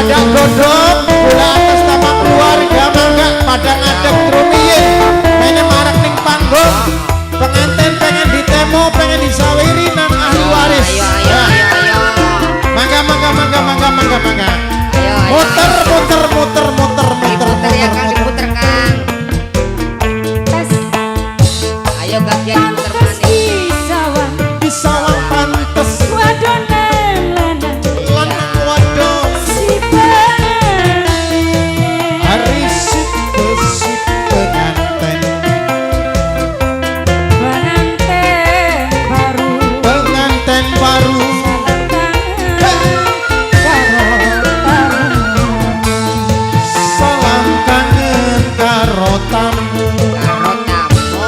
Pada godhong gula atas nama keluarga, mangga pada ngadeg rumiyin, mene marek ning panggung. Pengantin pengen ditemu, pengen disawiri nang ahli waris. Ayo, ayo, Ya. ayo, ayo. Mangga, mangga, mangga, mangga, mangga, mangga. Ayo, ayo. Muter, muter, muter, muter, muter, Diputer ya, muter, Kang, muter. Diputer, Kang. Tes. Ayo gantian diputer Pantes maning. Disawang. Disawang pantes. Wadone lanang. Lanang wadon. Si pengantin. Hari si si pengantin. Pengantin baru. Pengantin baru. Salam kangen karo tamu. Salam kangen karo tamu. Karo tamu.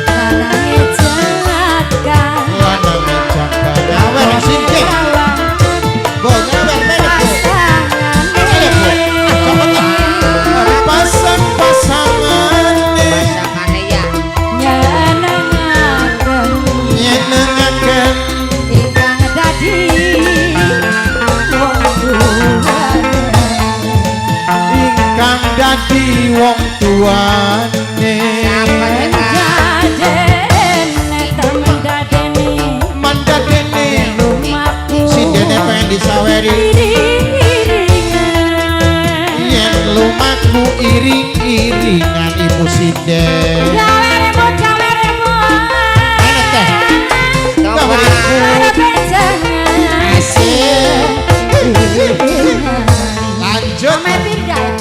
Lanange jaka. Lanange jaka nyawer singkir. Bo nyawer mene, Bo. Pasangane. Pasang pasangane. Pasangane ya. Nyenengaken. Nyenengaken. Ingkang dadi wong tuane. Ingkang dadi wong tuane. Siapa ya, Kang? Dadene temen dadene. Mandadene. Lumaku Sindene pengen disaweri. Iring-iringan. Yen lumaku iring-iringan, ibu sinden. Gawe rembug, gawe rembug. Mana teh? Coba. Arepe jangan. Asik. Lanjut. Mama Firda ya?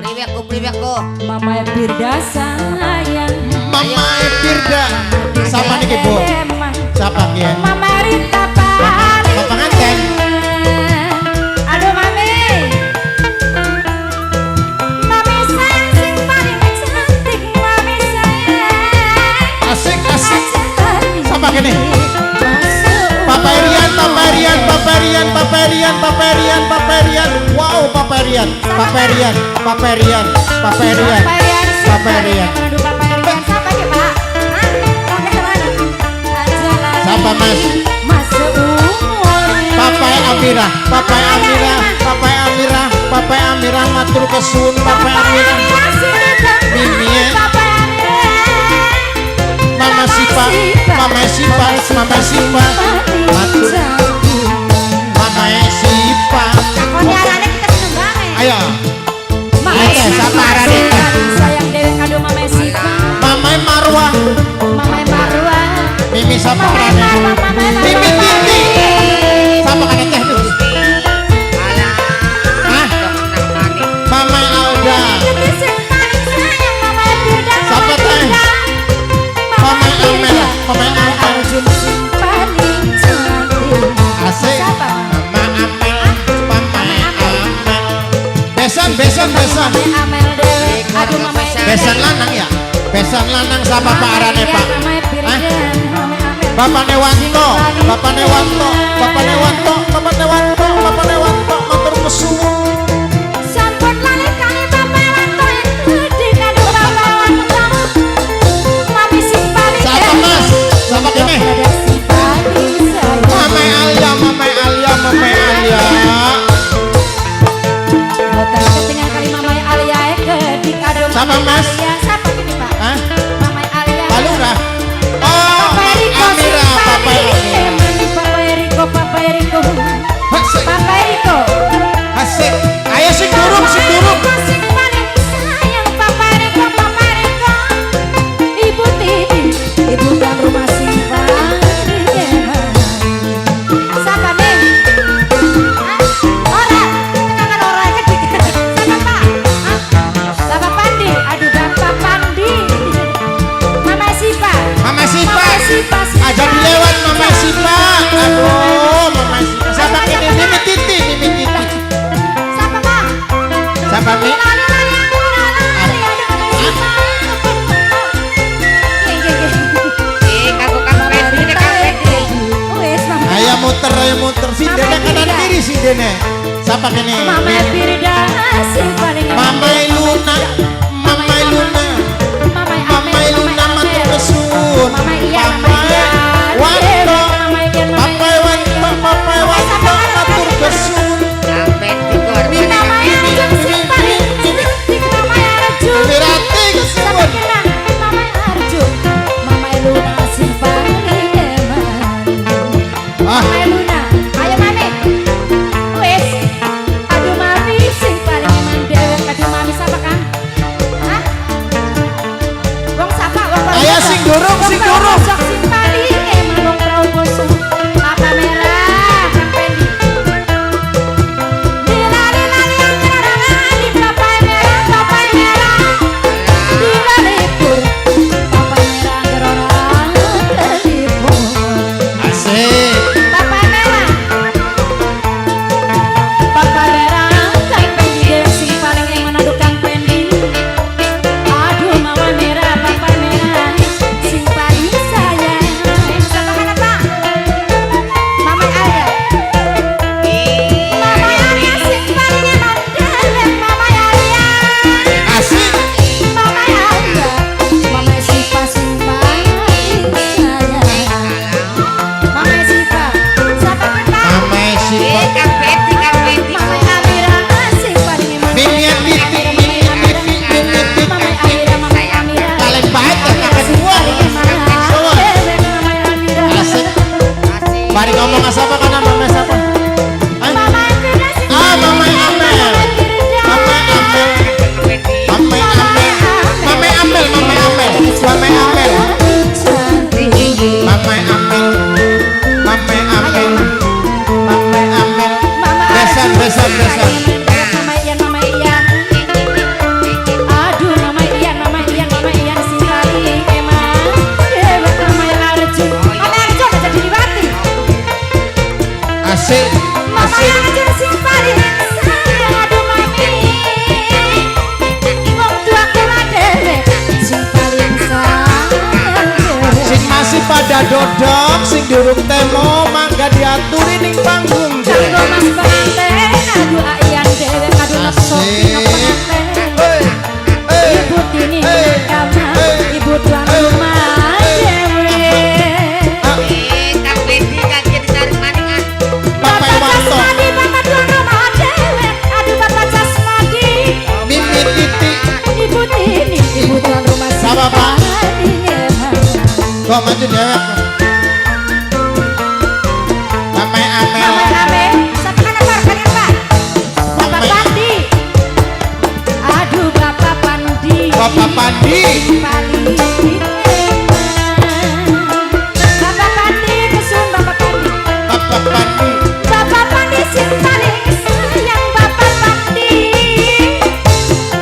Priwe aku, priwe aku. Mama Firda sayang. Mama Firda. Siapa nih, Bu? Siapa ya? Mama Rita paling. Mama pengantin. Aduh, Mami. Mami sayang sing paling cantik, Mami sayang. Asik, asik. Siapa gini? Masuk. Papa Rian, Papa Rian, Papa Rian, Papa Rian, Papa Rian, Papa Rian. Wow, Papa Rian, Papa Rian, Papa Rian, Papa Rian. Papa Rian sing Papa paling Rian. Aduh, Papa Rian siapa ya, Pak? Hah? Oke, mana? Aja lali. Siapa, Mas? Mas umur. Papa Amira, Papa Amira, Papa Amira, Papa Amira matur kesuwun, Papa Amira. Mimi. Papa Amira. Mama Sipa, Mama Sipa, Mama Sipa, matur Mama Sipa. Takon arane kita seneng banget. Ayo, Mama Ayo, Sipa siapa arane? Sayang dewek kado Mama Sipa. Mama Marwah, Mama Marwah. Mimi siapa Mama arane? Marwah, Mama Marwah. Mimi Titi. Siapa kan teh tuh? Alah. Hah? Tenang maning. Mama Alda. Titi sing paling sayang Mama Firda. Siapa teh? Mama Amel, Mama Amel. Arjun sing paling cantik. Asik. Siapa? Mama Amel, Mama Amel. Besan, besan, besan. Mama Amel dewek. Aduh, Mama Besan lanang ya? Besan lanang sama Pak arane, Pak? Mama Firda, Hah? Mama Amel. Bapak Newanto, Bapak Newanto, Bapak Newanto, Bapak Newanto, Bapak Newanto, matur kesuwun. Sampun lali kali Bapak Wanto gede kado Bapak Wanto. Mami sing paling Siapa, Mas? Siapa kene? Ada si paling sayang. Mama Alia, Mama Alia, Mama Alia. Boten ketinggalan kali Mama Alia kedik kado Siapa, Mama Mas? Alia. Siapa gini, Pak? Hah? Mama Alia. Pak Lurah. Oh, Papa Eriko sing Amira, Papa paling Amira. eman. Papa Eriko, Papa Eriko. Asik, Papa Eriko. Asik. Ayo sing durung, sing durung. Papa Eriko sing paling sayang. Papa Eriko, Papa Eriko. Ibu Titi, ibu tuan rumah sing paling eman. Siapa nih? Hah? Ora, tekangan ora kedik. Siapa, Pak? Hah? Bapak Pandi, aduh, Bapak Pandi. Mama Sipa. Mama Sipa. Mama Sipa sing Aja dilewat Mama Sipa. Aduh, Mama Sipa. Siapa kene? Mimi Titi, Mimi Titi. Siapa, Pak? Siapa Mi? Lali, lali, aku lali, aduh, Mama Sipa. Nggih, nggih, nggih. Eh, kanggo Kang Febri nek Kang Febri. Wes, Mama. Ayo muter, ayo muter. Sindene Mama kanan Firda. kiri sindene. Siapa kene? Mama Firda sing paling Mama Luna, Mama Luna, Mama Mama Luna matur kesuwun. Mama iya, Mama Papa iya. Wanto, Mama iya, Mama Papa Wanto, Papa Wanto matur Mari ngomong siapa kana mama siapa? Mama Firda sing Ah, Mama paling Amel. eman. Mama Amel. Mama Amel. Mama Amel, Mama Amel. Mama Amel. Mama Amel. Mama Amel. Mama Amel. Mama Besan, Arjun besan, sing besan. paling eman. Mama Ian, Mama Ian. Aduh, Mama Ian, Mama Ian, Mama Ian sing paling eman. Dewek Mama Arjun. Mama Arjun aja diliwati. Asik, Mama asik. Arjun sing paling sayang aduh mami. Wong tua kula dhewe sing paling sayang dhewe. Sing masih pada dodok, sing durung temo, mangga diaturi ning panggung. Kanggo Mas penganten, aduh Aian dhewe aduh Nok Sofi Nok penganten. Hei, hei. Ibu Tini Hey. kamar, Hey. ibu tuan rumah dhewe. Ah, Kang Bedi kaki ditarik maning ah. Bapak Bapak Wanto, Casmadi, Bapak tuan rumah dhewe, aduh Bapak Casmadi. Mimi Titik. Ibu Tini, ibu tuan rumah sing Siapa, Pak? paling eman. Kok maju dewek? Mama Amel. Mama Ame, sapa kana Pak, kalian Pak? Bapak Mama- Pandi. Aduh Bapak Pandi. Bapak Pandi. Paling eman. Bapak Pandi kesun Bapak Pandi. Bapak Pandi. Bapak Pandi sing paling sayang Bapak Pandi.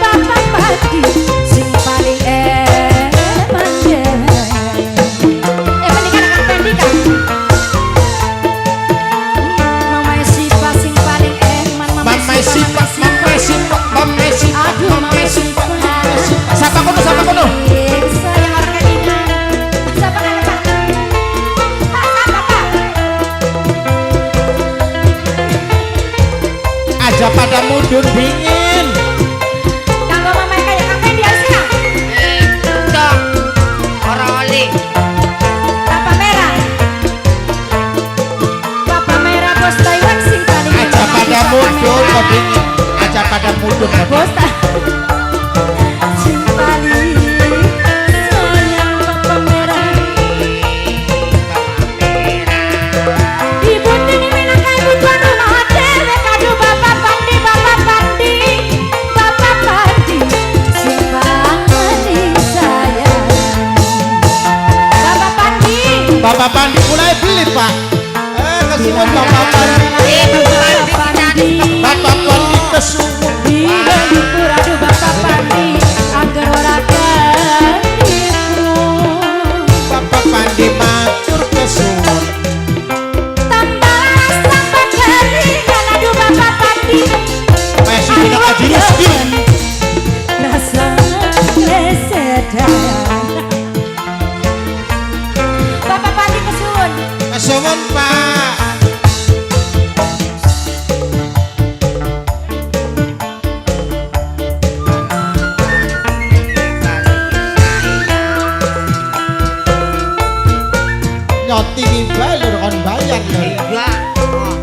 Bapak Pandi sing paling eman dhewe. Eh mendingan Kang Pendi kan. Mama Sipa sing paling eman Mama Mama Sipa, Mama Sipa, Mama Sipa, Aduh Mama Mama Sipa. Sipa. Sapa kono, sapa kono. Sayang orang kelingan. Sapa kan Pak? Pak sapa Pak? Aja pada mudun dingin. Kanggo Mama kayak Kang Pendi harus ya. Dok. Ora oli. Bapak Merah. Bapak Merah bos Taiwan sing paling Aja eman. pada Bapak mudun Merah. kok dingin. Aja pada mudun kok Bos dingin. Sing paling sayang Bapak Merah. Ibu Tini minangka ibu tuan rumah dewek aduh Bapak Pandi Bapak Pandi Bapak Pandi sing paling sayang Bapak Pandi. Bapak Pandi mulai beli, Pak. Eh, kesuwun Bapak Pandi. Eh, Bapak Pandi. Bapak Pandi kesuwun. Dilukur aduh Bapak Pandi agar ora ketipu. Bapak Pandi matur kesuwun. Tambah laras tambah keringan aduh Bapak Pandi. Masih dina kaji Rusdi. Rasa lesedan. Bapak Pandi kesuwun. Kesuwun, Pak. Nyoti bae lur kon bayar lur. Iya. Oh.